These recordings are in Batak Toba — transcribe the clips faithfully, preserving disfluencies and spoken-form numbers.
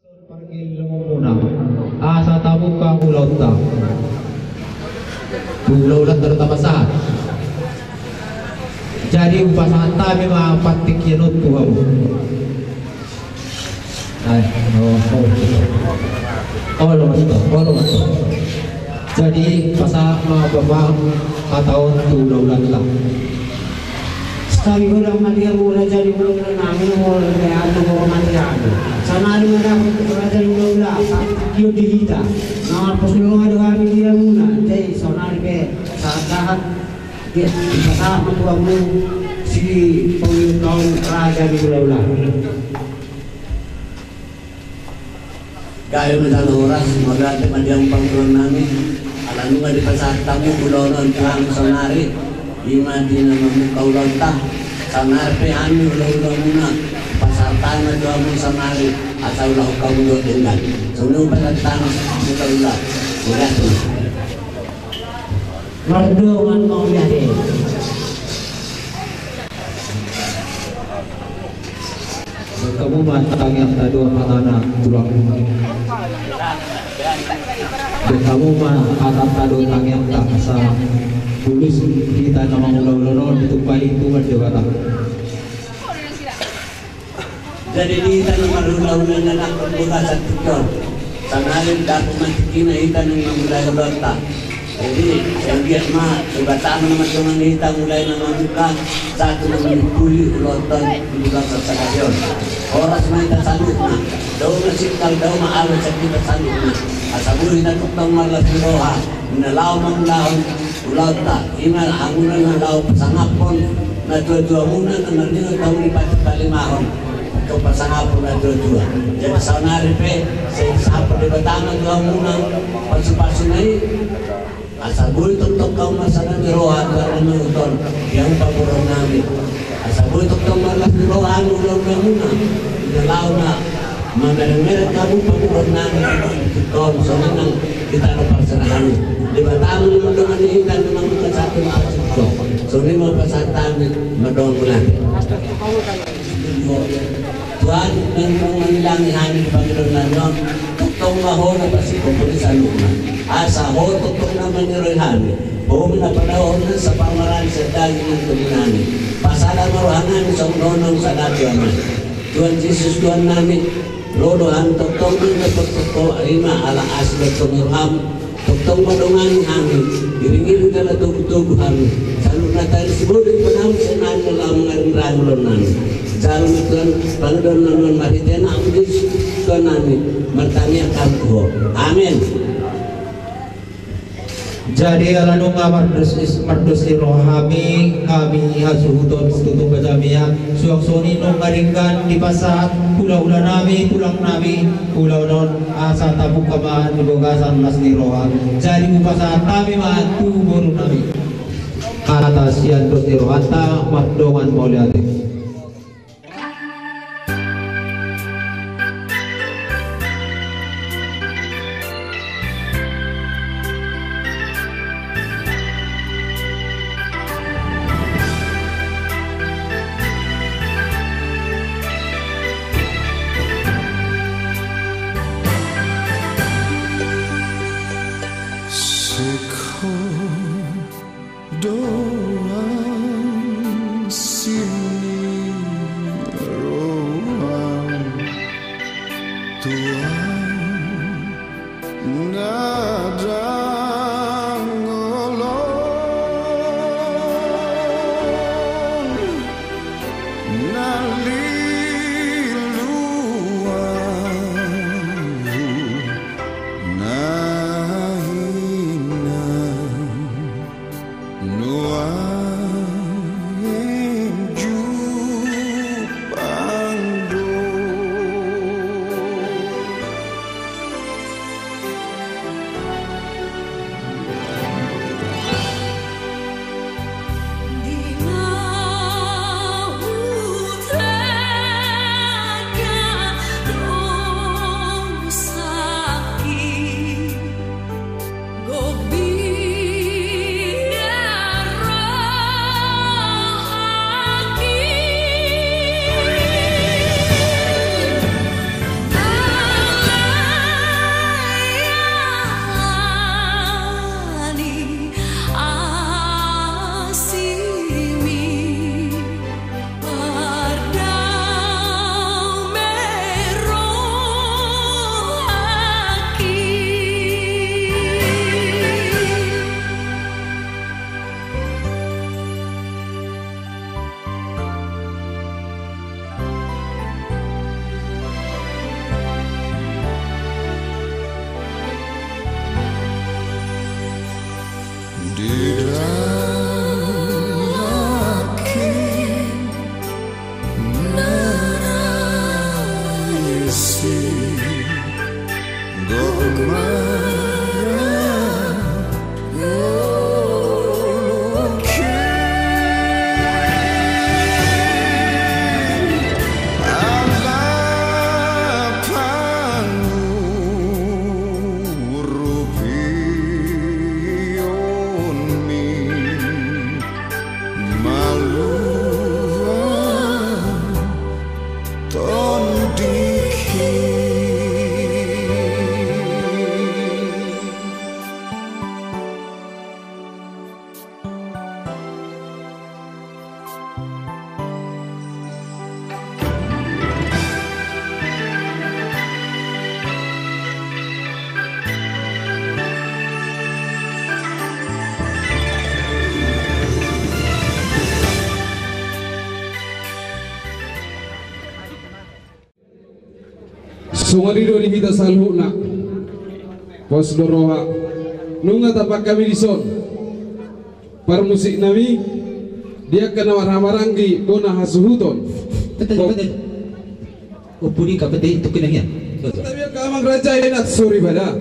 Pargellengonmuna asa tabuka ulaonta. Tu ulaulanta do tapasahat. Jadi hupasahat hami ma partingkian on tu hamu. Ai, oh, oh. Olo ma tutu, olo ma tutu. Jadi pasahat ma Bapa hata on tu ulaulanta. Saonari godang ma di hamu raja ni hulahula nami, molo pe ahu tu boru mate ahu. Saonari ma dapot raja ni hulahula, sahat tingki on di hita. Na marpos ni roha do hami di hamuna, jadi saonari pe sahat-sahat, dipasahat ma tu hamu sipangidoan raja ni hulahula. Gabe ma jala horas, mauliate ma di hamu panguruan nami, ala nunga dipasahat hamu ulaon on tu hami saonari, i ma di na mambuka ulaonta, saonari pe hami hulahula muna, pasahat hami ma tu hamu saonari, asa ulahon hamu dohot denggan. Songon i ma pasahat hami hulahula, mauliate. Mardongan mauliate. Baen hamu ma tangiangta dohot hatana tulang. Baen hamu ma hatanta dohot tangiangta asa bulus hita na mangula ulaon on ditumpahi Tuhan Debata. Jadi di hita na marhulahula na nangkok bogasan tingki on. Saonari dapot ma tingkina hita na mangula ulaonta. Jadi anggiat ma Debata ma na mandongani hita mulai na mambuka sahat tu na mangimpuli ulaonta di bagasan sadari on. Horas ma hita saluhutna. Dao ma singkal, dao ma awe sian hita saluhutna. Asa boi hita tongtong marlas ni roha. Na laho mangulahon ulaonta, i ma hamuna na laho pasangaphon natuatuamuna na marningot hamu di patupalimahon. Tongtong pasangaphon natuatua. Jadi saonari pe sai sahaphon Debata ma tu hamuna pasupasuna i. Asa boi tongtong hamu marlas ni roha tu ari na mangihut on, di hamu parboruon nami. Asa boi tongtong marlas ni roha hami ulaon hamuna. Di na laho na mamereng-mereng hamu parboruon nami. Tongtong songon i nang di tano parserahan i. Debata ma na mandongani hita na mambuka sahat tu na parserahan i. Songon i ma pasahat hami, mardongan mauliate. Tuhan, naeng mangilangi hami di pangidoan nami on. Tongtong ma Ho na pasingkophon ni saluhutna. Asa Ho tongtong na maniroi hami. Ho ma na padaohon nasa parmaraan sian daging nang tondi nami. Pasada ma roha nami songon Ho naung sada tu Ama i. Tuhan Jesus Tuhan nami, ro do hami tongtong mandapothon Ho, i ma ala asi dohot tondi ni roham. Tongtong ma dongani hami, iring-iring jala togu-togu hami. Saluhut na taringot sibolis panangun sian hami na laho mangaringrang ulaon nami. Jalo ma Tuhan pangidoan nami on marhite Anakmu Jesus Tuhan nami, martangiang hami tu Ho. Amen. Jadi ala nunga mardos, mardos ni roha hami, hami hasuhuton tutu baca mia, suang songon i nunga denggan dipasahat hulahula nami, tulang nami, ulaon on asa tabuka ma di bagasan las ni roha. Jadi hupasahat hami ma tu boru nami. Hata sian dos ni rohanta, mardongan mauliate. Seko doang sini roham tuan. Na dang olo na lilu ahu na inang. Nuaeng jumpang do. Songon i do di hita saluhutna. Pos do roha. Nunga tapak hami dison. Parmusik nami, di angka na marhahamaranggi bona hasuhuton. Betul, betul. Ompuni ka pete itu kenangian. Tapi angka amang raja i nang soripada.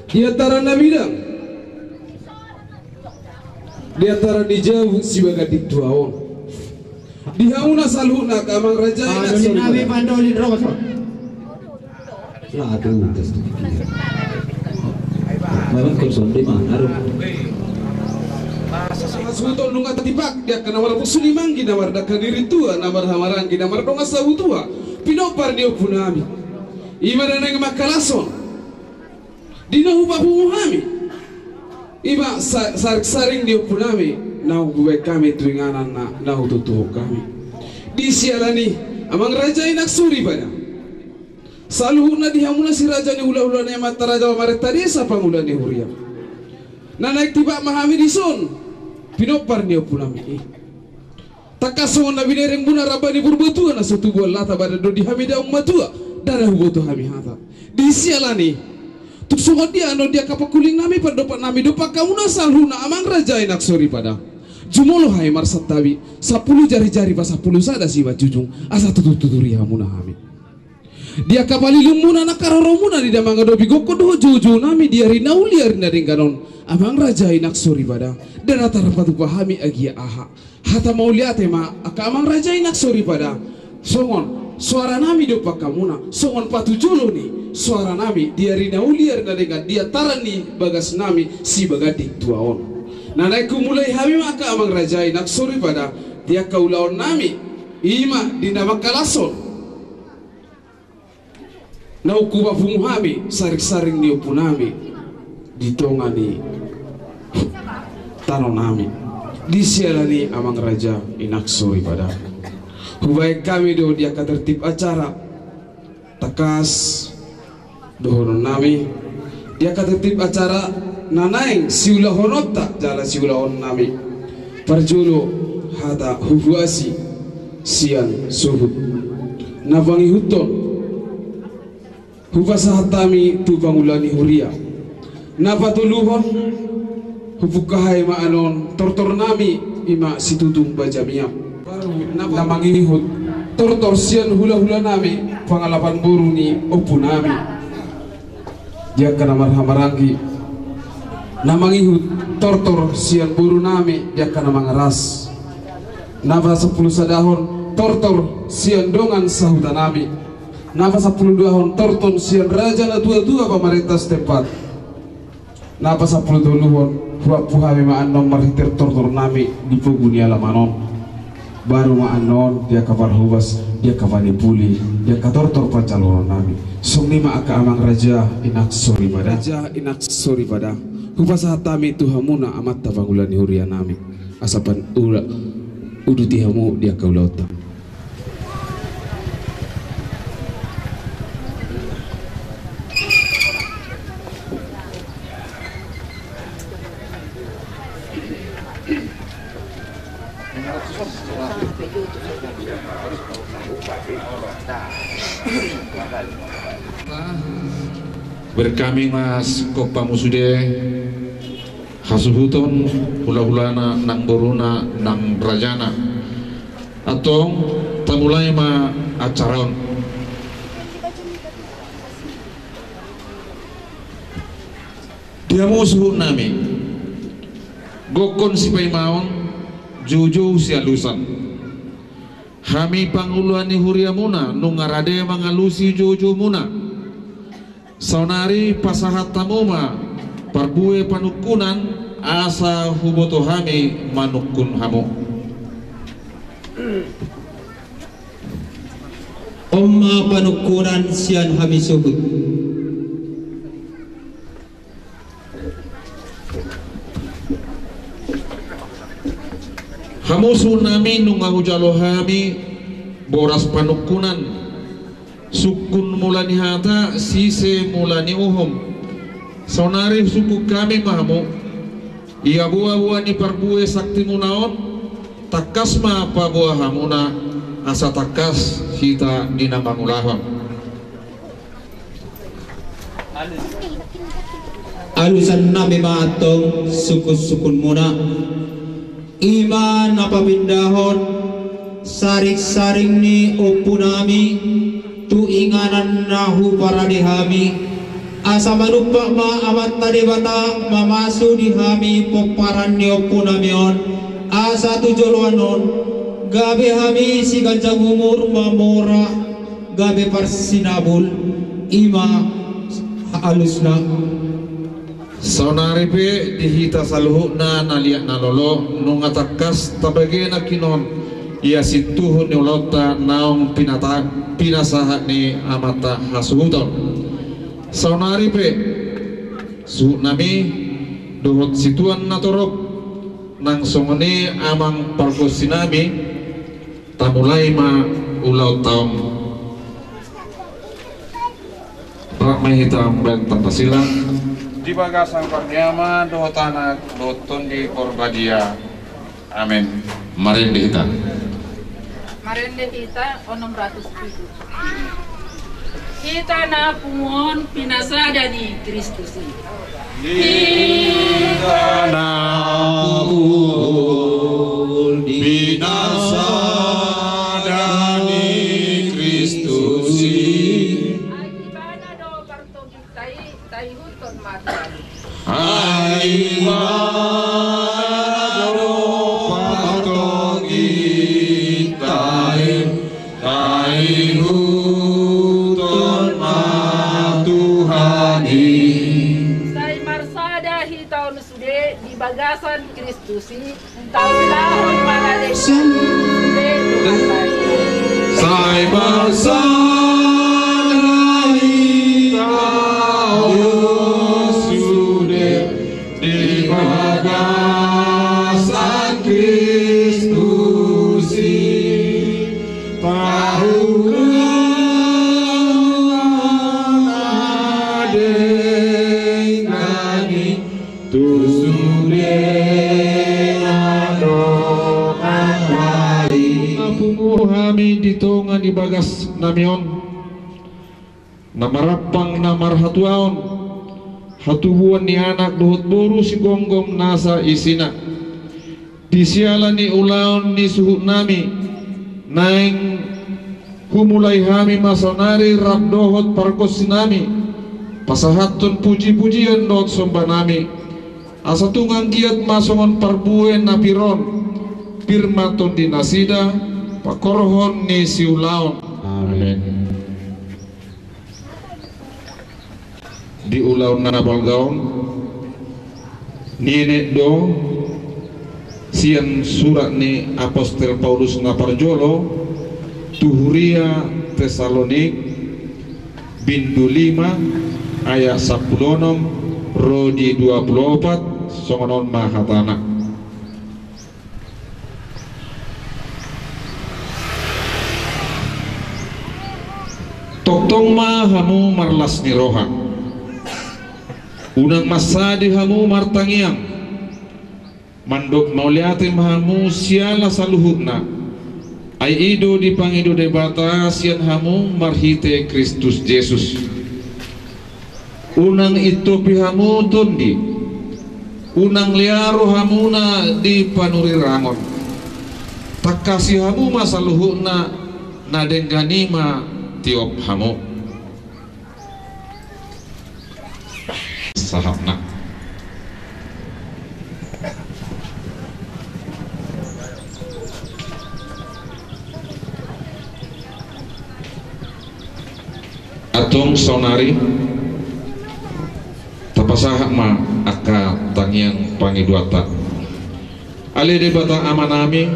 Di antara na bidang. Di antara ni jabu sibaganding tua on. Di hamuna saluhutna angka amang raja i nang soripada. Pandoli nami, pandoli rongos. Lah, aduh, tes tu. Memang konsol di mana, aduh. Hasuhuton nunga tatipak, di angka na marpungsu ni manggi, na mardangka ni rintua, na marhahamaranggi, na mardongan sahutua. Pinompar ni ompu nami. I ma na naeng mangkalashon. Di na hupapungu hami. I ma sa-, saring-saring ni ompu nami, na hubaen hami tu inganan na, na hututuhon hami. Di siala ni, amang raja i nang soripada. Saluhutna di hamuna si raja ni hulahula ni amanta raja pamarenta desa pangula ni huria. Na naeng tipak ma hami dison. Pinompar ni ompu nami i. Tangkas songon na binereng muna ramba ni Purbatua na so tubuan lata badan do di hami daong matua, ndada huboto hami hata. Di siala ni. Tung songon dia annon di angka pangkuling nami pandopak nami dompak hamuna saluhutna amang raja i nang soripada. Jumolo hami marsantabi, sampulu jari-jari pasampulu sada simanjujung, asa tutur-tuturi hamuna hami. Di angka palilung muna nang haroro muna di na mangadopi gokkon dohot joujou nami di ari na uli ari na denggan on. Amang raja i nang soripada. Ndada tarpatupa hami agia aha. Hata mauliate ma angka amang raja i nang soripada. Songon soara nami dompak hamuna. Songon patujolo ni soara nami di ari na uli ari na denggan di antara ni bagas nami sibaganding tua on. Na naeng humulai hami ma angka amang raja i nang soripada. Di angka ulaon nami. I ma di na mangkalashon. Naung hupapungu hami saring-saring ni ompu nami di tonga ni tano nami. Di siala ni amang raja i nang soripada. Hubaen hami do di angka tertib acara. Tangkas dohonon nami. Di angka tertib acara na naeng siulahononta jala siulahon nami. Parjolo hata huhuasi sian suhut. Na pangihuthon hupasahat hami tu pangula ni huria. Na patoluhon hupungka hami ma annon tortor nami i ma situtung baja miam. Na mangihut tortor sian hulahula nami pangalapan boru ni ompu nami. Di angka na marhahamaranggi. Na mangihut tortor sian boru nami di angka na mangaras. Na pasampulu sadahon tortor sian dongan sahuta nami. Na pasampulu duahon tortor sian raja na tua-tua pamarenta setempat. Na pasampulu toluhon huampu hami ma annon marhite tortor nami di pogu ni alaman on. Baru ma annon di angka parhobas, di angka panipuli, di angka tortor panjalonon nami. Songon i ma angka amang raja i nang soripada. Raja i nang soripada. Hupasahat hami tu hamuna amanta pangula ni huria nami. Asa pan ula uduti hamu di angka ulaonta. Berkami mas kopamu sude. Hasuhuton hulahulana nang boruna nang rajana. Antong tamulai ma acara on. Di hamu suhut nami. Gokkon sipaimaon, joujou sialusan. Hami pangula ni huriamuna nunga rade mangalusi joujoumuna. Saonari pasahat hamu ma parbue panungkunan asa huboto hami manungkun hamu. On ma panungkunan sian hami suhut. Hamu suhut nami nunga hujalo hami boras panungkunan. Sungkun mula ni hata, sise mula ni uhum. Saonari sungkun hami ma hamu. Ia boa-boa ni parbue saktimuna on, tangkas ma paboa hamuna, asa tangkas hita di na mangulahon. Alusan nami ma antong sungkun-sungkunmuna, i ma na papindahon saring-saring ni ompu nami tu inganan na huparade hami, asa manumpak ma Amanta Debata mamasu di hami pomparan ni ompu nami on, asa tu joloan on gabe hami siganjang umur mamora gabe parsinabul, i ma alusna. Saonari pe di hita saluhutna na liat na lolo, nunga tangkas tabege nangkinon ia sintuhu ni ulaonta naung pinata-, pinasahat ni Amanta hasuhuton. Saonari pe suhut nami dohot situan na torop, nang songon i amang pargonsi nami, tamulai ma ulaonta on. Rap ma hita mambahen tanda silang. Di bagasan goar ni Ama dohot Anak dohot Tondi Porbadia. Amen. Marende hita. Marende hita onom ratus pitu. Hita na punguan pinasada ni Kristus i. Hita na punguan pinasada ni Kristus i. Ai Ibana do partogi tai, taihuthon ma Tuhan i. Ai Ibana do partogi tai, taihuthon ma Tuhan i. Sai marsada hita on sude di bagasan Kristus i. Sai marsada hita on sude di bagasan Kristus i. Pahuhut ma denggan i tu sude na dohot hami. Na pungu hami di tonga ni bagas nami on, na marampang na marhatuaon, hatubuan ni anak dohot boru sigomgom nasa isina. Di siala ni ulaon ni suhut nami, naeng humulai hami ma saonari rap dohot pargonsi nami pasahathon puji-pujian dohot somba nami, asa tung anggiat ma songon parbue na pir on, pir ma tondi nasida pangkorhon ni siulaon. Amen. Di ulaon na balga on, nienet do sian surat ni apostel Paulus na parjolo tu huria Tesalonik, bindu lima, ayat sampulu onom ro di dua pulu opat, songon on ma hatana. Tongtong ma hamu marlas ni roha. Unang mansadi hamu martangiang. Mandok mauliate ma hamu siala saluhutna. Ai i do dipangido Debata sian hamu marhite Kristus Jesus. Unang intopi hamu tondi, unang learo hamuna di panurirangon. Tangkasi hamu ma saluhutna, na denggan i ma tiop hamu. Sahatna. Antong saonari tapasahat ma angka tangiang pangidoanta. Ale Debata Amanami,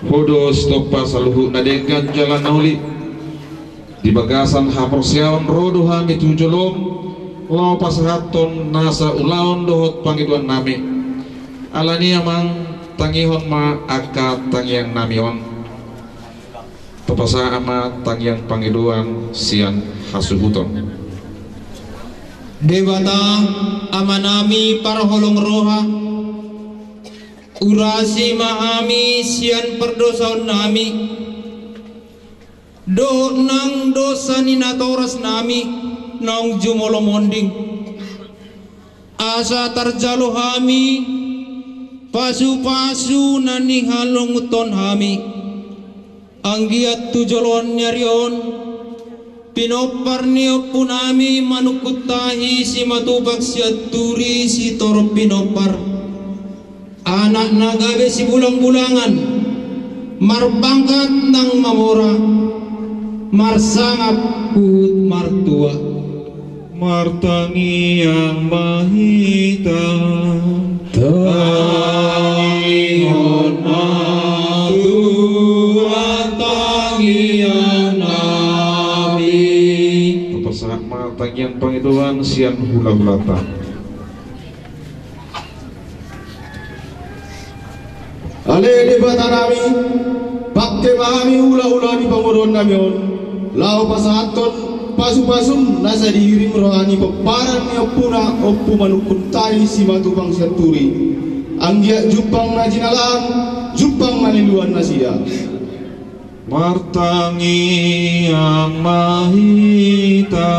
Ho do sitompa saluhut na denggan jala na uli. Di bagasan haporseaon ro do hami tu jolom, laho pasahathon nasa ulaon dohot pangidoannami. Alani i Amang, tangihon ma angka tangiangnami on. Tapasahat ma tangiang pangidoan sian hasuhuton. Debata, Amanami parholong roha, urasi ma hami sian pardosaonnami, dohot nang dosa ni natorasnami, naung jumolo monding, asa tarjalo hami pasupasu na nihalonguthon hami. Anggiat tu joloan ni ari on, pinompar ni ompunami Manungkun Tahi Simatupang Sianturi Sitorop Pinompar, anak na gabe sibulang-bulangan, marpangkat nang mamora, marsangap huhut martua. Martangiang ma hita. Tangihon ma Tuhan tangiang nami. Tapasahat ma tangiang pangidoan sian hula-hulata. Ale Debata nami, pangke ma hami hula-hula ni pangidoan nami on, laho pasahathon pasu-pasum na sai diirim roha ni pomparan ni ompuna, Ompu Manungkun Tahi Simatupang Sianturi. Anggiat jumpang na jinalahan, jumpang na niluan nasida. Martangiang ma hita.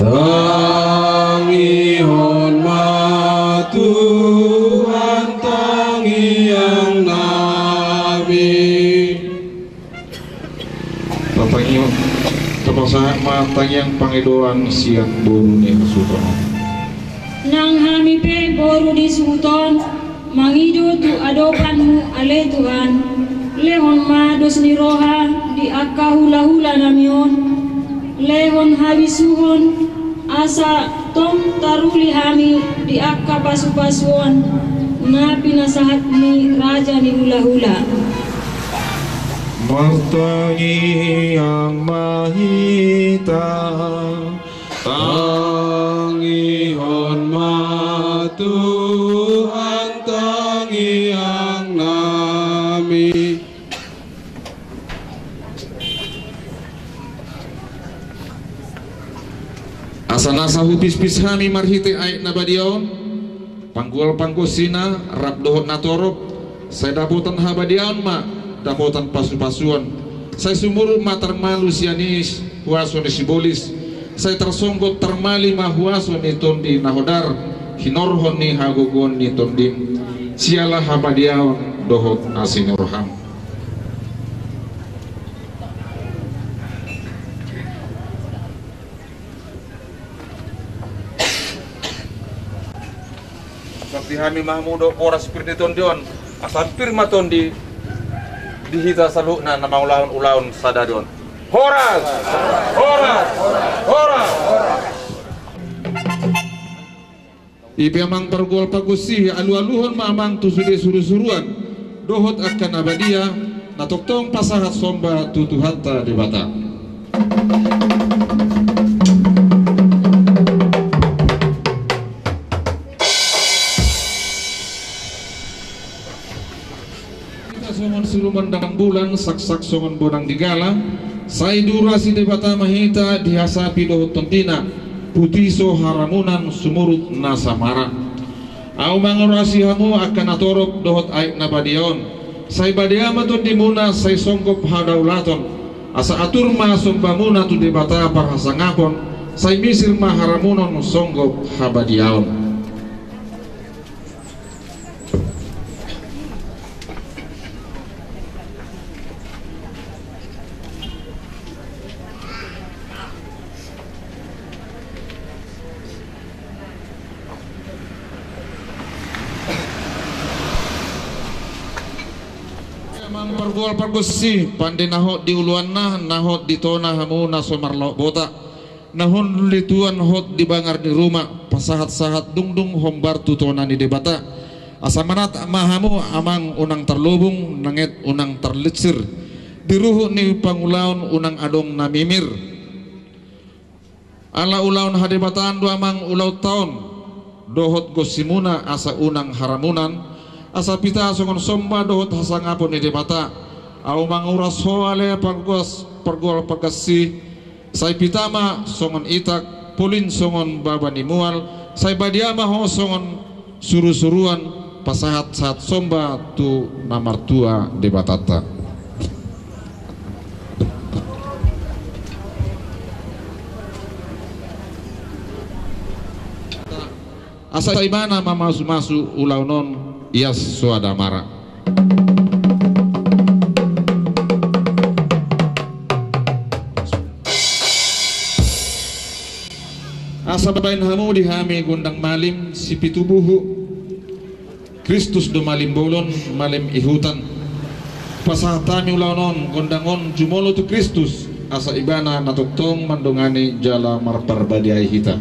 Tangihon ma Tuhan tangiang nami. Tatangihon, tapasahat ma tangiang pangidoan sian boru ni hasuhuton. Nang hami pe boru ni suhuton, mangido tu adopanmu ale Tuhan, lehon ma dos ni roha di angka hula-hula nami on, lehon habisuhon, asa tong taruli hami di angka pasu-pasu on na pinasahat ni raja ni hula-hula. Martangiang ma hita. Tangihon ma Tuhan tangiang nami. Asa nasa hupispis hami marhite aek na badia on, panggual panggonsina rap dohot na torop, sai dapotan habadiaon ma, dapotan pasu-pasuon, sai sumurut ma tarmalu sian i huaso ni sibolis, sai tarsonggot tarmali ma huaso ni tondi na hodar, hinorhon ni hagogoon ni tondim, siala habadiaon dohot asi ni roham. Santi hami ma hamu dohot boras pir ni tondi on, asa pir ma tondi di hita saluhutna na mangulahon ulaon sadari on. Horas! Horas! Horas! I pe amang pargual panggonsi, alu-aluhon ma amang tu sude suru-suruan dohot angka na badia, na tongtong pasahat somba tu Tuhanta Debata. Hita songon siluman dang bulan, saksak songon bonang di gala, sai diurasi Debata ma hita di hasapi dohot tondina, puti so haramunan sumurut nasa mara. Ahu mangurasi hamu angka na torop dohot aek na badia on, sai badia ma tondimuna sai songgop hadaulaton, asa atur ma sombamuna tu Debata parhasangapon, sai misir ma haramunon songgop habadiaon. Amang pargual panggonsi, pande na hot di uluanna, na hot di tona hamu na so marlaok bota. Na hundul di tuan hot di bangar ni ruma, pasahat-sahat dungdung hombar tu tona ni Debata. Asa manat ma hamu amang unang tarlobung, nanget unang tarlinsir. Di ruhut ni pangulaon unang adong na mimir. Ala ulaon hadebataan do amang ulaonta on. Dohot gonsimuna asa unang haramunan, asa pita songon somba dohot hasangapon ni Debata. Ahu manguras ho ale parguas, pargual panggonsi, sai pita ma songon itak, polin songon baba ni mual, sai badia ma ho songon suru-suruan, pasahat-sahat somba tu na martua Debatanta. Asa ibana mamasumasu ulaon on ias soada mara. Asa baen hamu di hami gondang malim sipitu buhu. Kristus do malim bolon, malim ihutan. Pasahat hami ulaon on, gondang on jumolo tu Kristus, asa ibana na tongtong mandongani jala marparbadiai hita.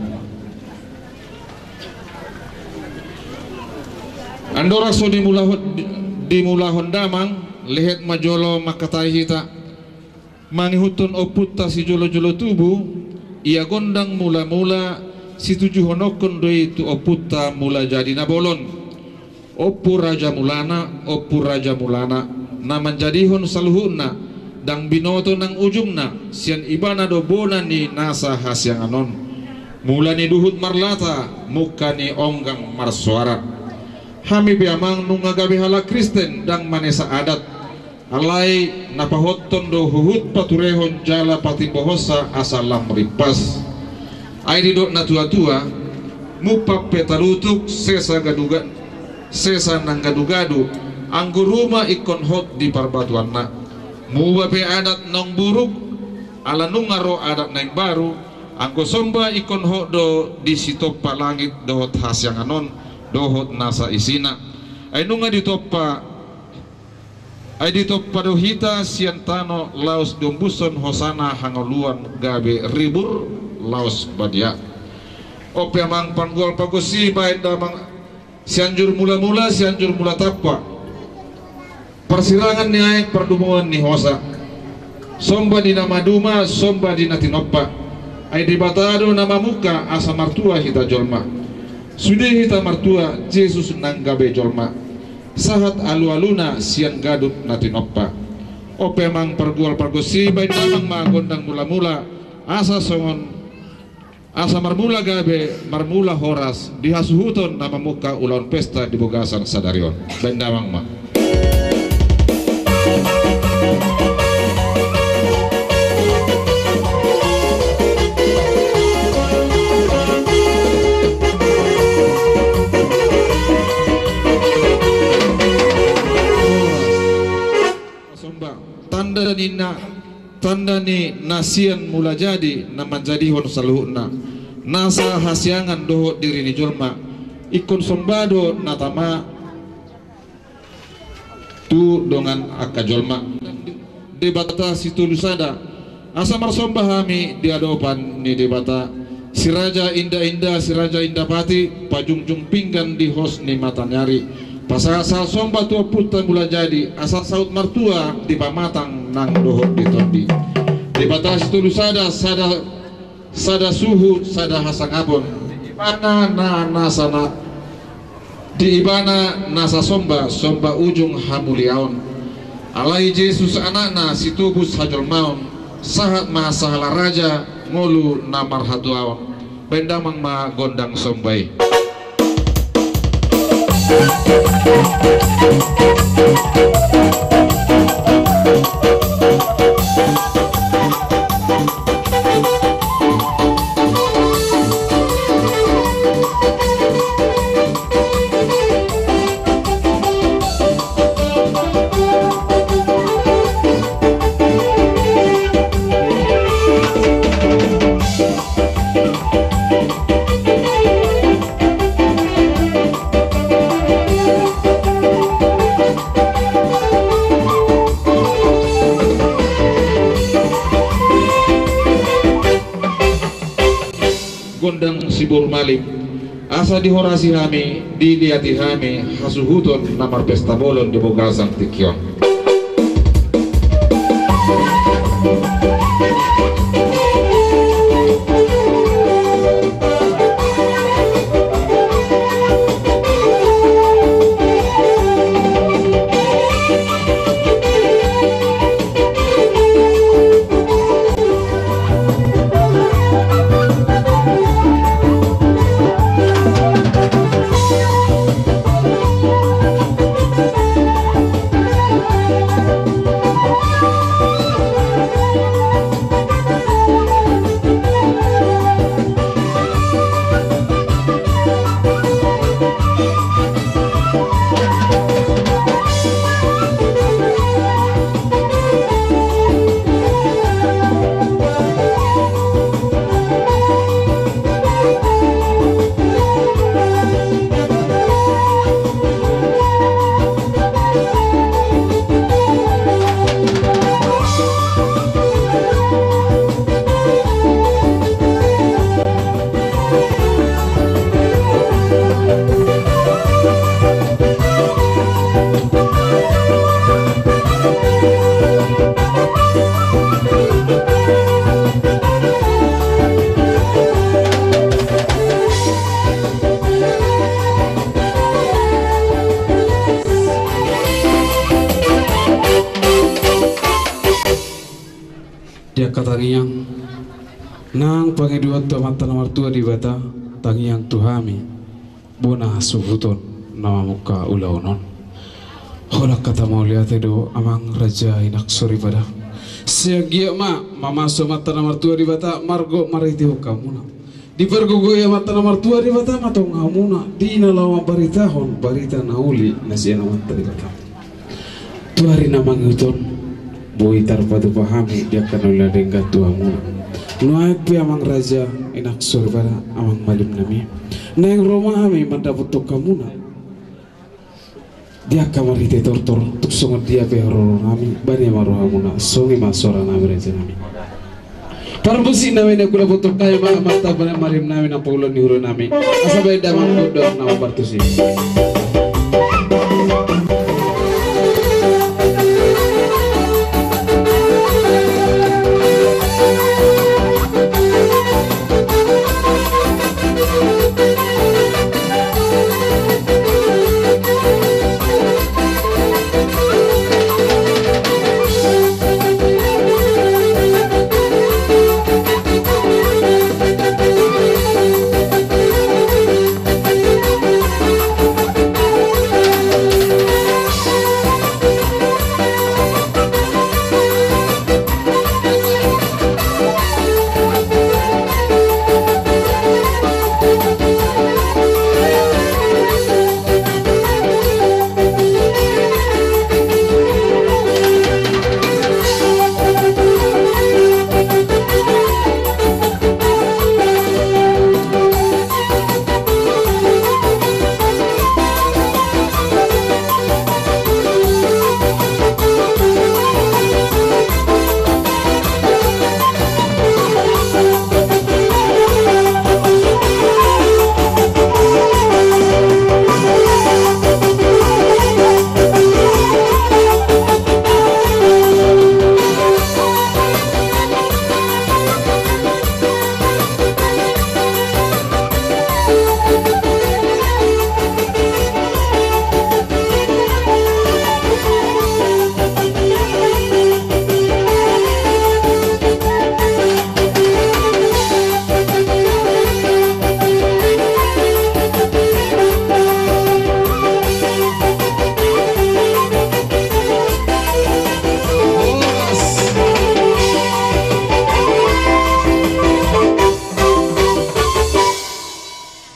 Andorang so dimulahon, dimulahon damang, lehet ma jolo mangkatai hita. Mangihuthon ompunta sijolojolo tubu, ia gondang mulamula situjuhononhon do i tu ompunta Mulajadi Na Bolon. Ompu Raja Mulana, Ompu Raja Mulana, na manjadihon saluhutna, ndang binoto nang ujungna, sian ibana do bona ni nasa hasiangan on. Mula ni duhut marlata, mungka ni onggang marsoara. Hami pe amang nunga gabe halak Kristen ndang manesa adat. Alai na pahothon do huhut paturehon jala patimbohonsa asa lam rimpas. Ai didok natuatua, mumpan pe talutuk sesa gaduga, sesa nang gadugadu, anggo ruma ingkon hot di parbatuanna. Muba pe adat naung buruk, ala nunga ro adat na imbaru, anggo somba ingkon hot do di sitompa langit dohot hasiangan on, dohot nasa isina. Ai nunga ditompa Ai ditompa do hita sian tano laos diombushon hosana hangoluan gabe ribur laos badia. On pe amang panggual pagonsi baen damang Sianjur Mulamula, Sianjur Mulatampak. Parsirangan ni aek, pardumuan ni hosa. Somba di na maduma, somba di na tinompa. Ai Debata do na mamungka asa martua hita jolma. Sude hita martua, Jesus nang gabe jolma. Sahat alualuna sian gadup na tinompa. On pe amang pargual pargonsi, baen damang ma gondang mulamula, asa songon, asa marmula gabe, marmula horas, di hasuhuton na mamungka ulaon pesta di bagasan sadari on. Baen damang ma. Somba. Tanda ni na, tanda ni na sian Mulajadi na manjadihon saluhutna nasa hasiangan dohot diri ni jolma. Ingkon somba do na tama tu dongan angka jolma. Debata Sitolusada, asa marsomba hami di adopan ni Debata. Si Raja Inda-inda, Si Raja Indapati, pajungjung pinggan di hos ni mataniari. Pasahat-sahat somba tu Ompunta Mulajadi, asa saut martua di pamatang nang dohot di tondi. Debata Sitolusada, sada, sada suhut, sada hasangapon. Di ibana na, na sana, di ibana nasa somba, somba ujung hamuliaon. Alai Jesus anakna sitobus hajolmaon, sahat ma sahala raja ngolu na marhatuaon. Baen damang ma gondang somba i. Gondang siboru malim, asa dihorasi hami, diliati hami hasuhuton na marpesta bolon di bagasan tingki on. Di angka tangiang, nang pangidoan tu Amanta na martua Debata, tangiang tu hami bona hasuhuton na mamungka ulaon on. Holan hata mauliate do, amang raja, inang soripada. Sai anggiat ma mamasu Amanta na martua Debata margot marhitehon hamuna. Dipargogoi Amanta na martua Debata ma tong hamuna di na laho mambaritahon barita na uli na sian Amanta Debata. Tu ari na mangihut on, boi tarpatupa hami di angka na uli na denggan tu hamuna. Nuaeng pe, amang raja, inang soripada, amang malim nami, naeng ro ma hami mandapothon hamuna di angka marhite tortor. Tung songon dia pe haroro nami, bani ma roha muna. Songon i ma suara nami, raja nami. Parmusik nami, na hula potong kai ma, mata bana marim nami, na paulon ni hura nami. Asa baen damang godang nama partusi.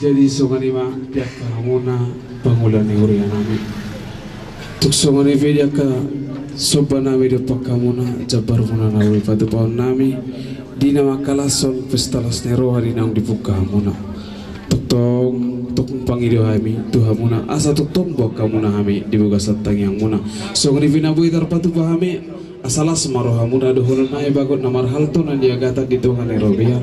Jadi songon i ma di angka hamuna pangula ni huria nami. Tung songon i pe di angka somba nami dompak hamuna, jambar muna na uli patupaon nami di na mangkalashon pesta las ni roha di naung dipungka hamuna. Tongtong, tongtong pangido hami tu hamuna asa tongtong boan hamuna hami di bagasan tangiang muna. Songon i pe na boi tarpatupa hami, asa las ma roha muna dohonon nami bagot na marhalto na niagatan di tonga ni robean.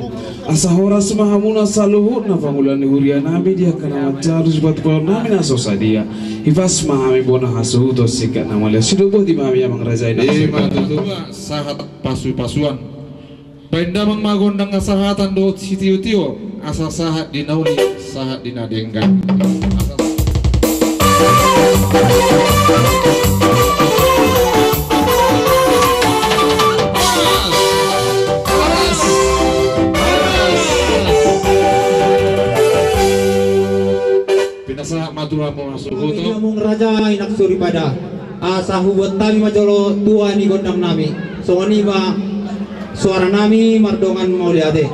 Asa horas ma hamuna saluhutna pangula ni huria nami di angka na manjalo sipatupaon nami na so sadia. Hipas ma hami bona hasuhuton singkat na mauliate. Sidok boti ma hami, amang raja, inang. Ima tutu ma sahat pasupasuan. Baen damang ma gondang hasahatan dohot sitiotio, asa sahat di na uli, sahat di na denggan. Asa Pinasahat ma tu hamu hasuhuton. Amang raja, inang soripada. Asa hubuat hami ma jolo tua ni gondang nami. Songon i ma suara nami mardongan mauliate.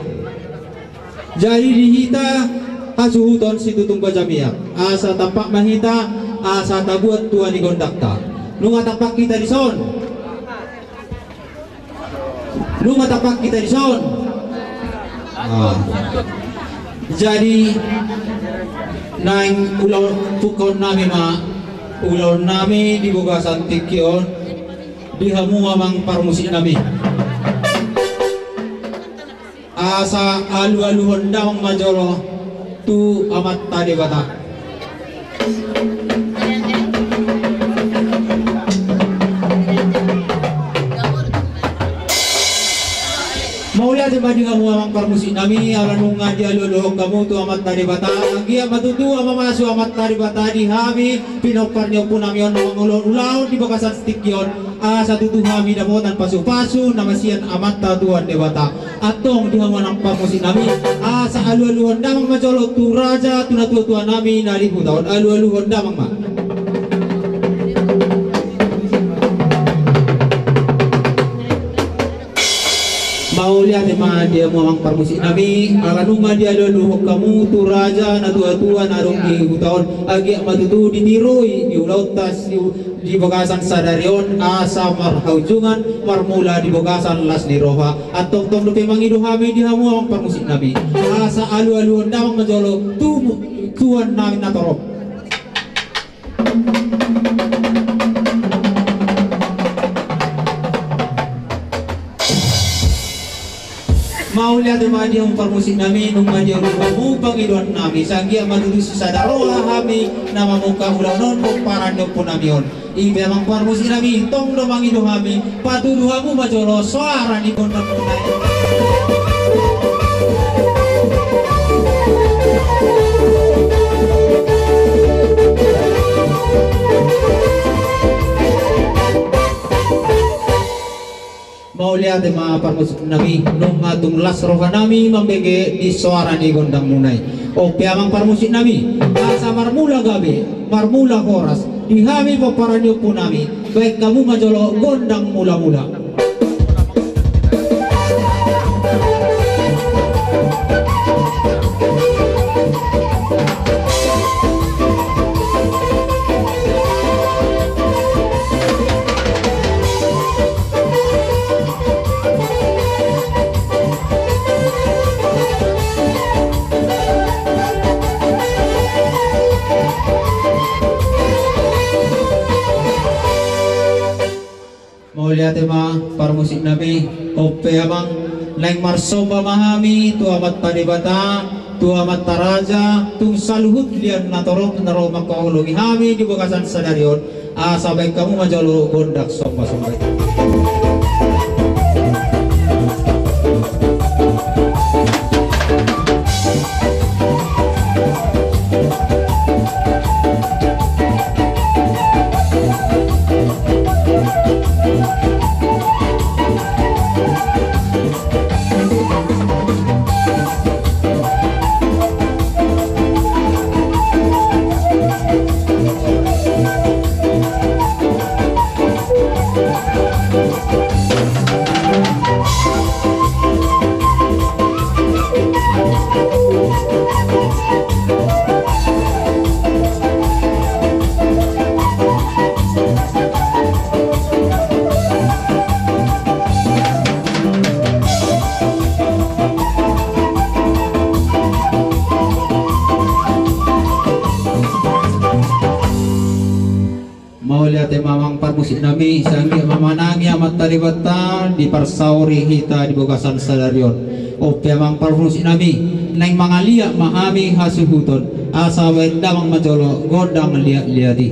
Jadi di hita hasuhuton situtung baja miak. Asa tampak ma hita, asa tabuat tua ni gondangta. Nunga tampak hita dison. Nunga tampak hita dison. Ah. Jadi naeng ulaon, pungkaon nami ma ulaon nami di bagasan tingki on di hamu amang parmusik nami. Asa alualuhon damang ma jolo tu Amanta Debata. Mauliate ma di hamu amang parmusik nami, ala nunga dialualuhon hamu tu Amanta Debata, anggiat ma tutu mamasu Amanta Debata di hami pinompar ni ompu nami on na mangulahon ulaon di bagasan tingki on, asa tutu hami dapotan pasupasu na masian Amanta Tuhan Debata. Antong di hamu amang parmusik nami, asa alualuhon damang ma jolo tu raja, tu natuatua nami na di huta on, alualuhon damang ma. Mauliate ma di hamu amang parmusik nami, ala nunga dialualuhon hamu tu raja, natuatua na adong di huta on, anggiat ma tutu ditiroi di ulaonta di bagasan sadari on, asa marhaujungan, marmula di bagasan las ni roha. Antong tong dope mangido hami di hamu amang parmusik nami, asa alualuhon damang ma jolo tu tuan nami na torop. Mauliate ma di hamu parmusik nami, nunga dialualuhon hamu pangidoan nami, sai anggiat ma tutu sisada roha hami na mamungka ulaon on pomparan ni ompu nami on. I pe amang parmusik nami, tong do mangido hami, patudu hamu ma jolo soara ni gondang muna i. Mauliate ma parmusik nami, nunga tung las roha nami mambege di soara ni gondang muna i. On pe amang parmusik nami, asa marmula gabe, marmula horas di hami pomparan ni ompu nami, baen hamu ma jolo gondang mulamula. Mauliate ma parmusik nami, on pe amang, naeng marsomba ma hami tu Amanta Debata, tu amanta raja, tung saluhut liat na torop na ro mangkaholongi hami di bagasan sadari on, asa baen hamu ma jolo gondang sombasomba i. Mauliate ma amang parmusik nami, sai anggiat ma manangi Amanta Debata diparsaor hita di bagasan sadari on. On pe amang parmusik nami, naeng mangaliat ma hami hasuhuton, asa baen damang ma jolo gondang liatliat i.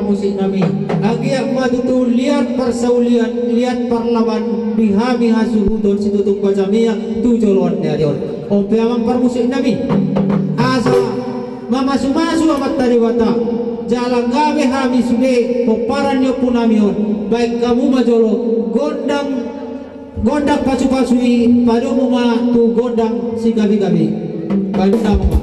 Parmusik nami, anggiat ma tutu liat parsaulian, liat parlawan di hami hasuhuton situtu pajamia tu joloan ni ari on. On pe amang parmusik nami, asa mamasumasu Amanta Debata, jala gabe hami sude pomparan ni ompu nami on, baen hamu ma jolo gondang, gondang pasupasu i padomu ma tu gondang sigabegabe. Baen hamu ma.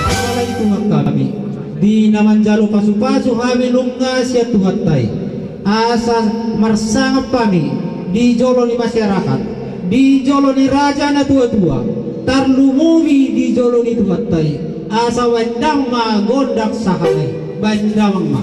Alai Tuhan hami, di na manjalo pasupasu hami nunga sian Tuhanta i, asa marsangap hami di jolo ni masyarakat, di jolo ni raja na tuatua, tarlumobi di jolo ni Tuhanta i, asa baen damang ma gondang sahana i. Baen damang ma.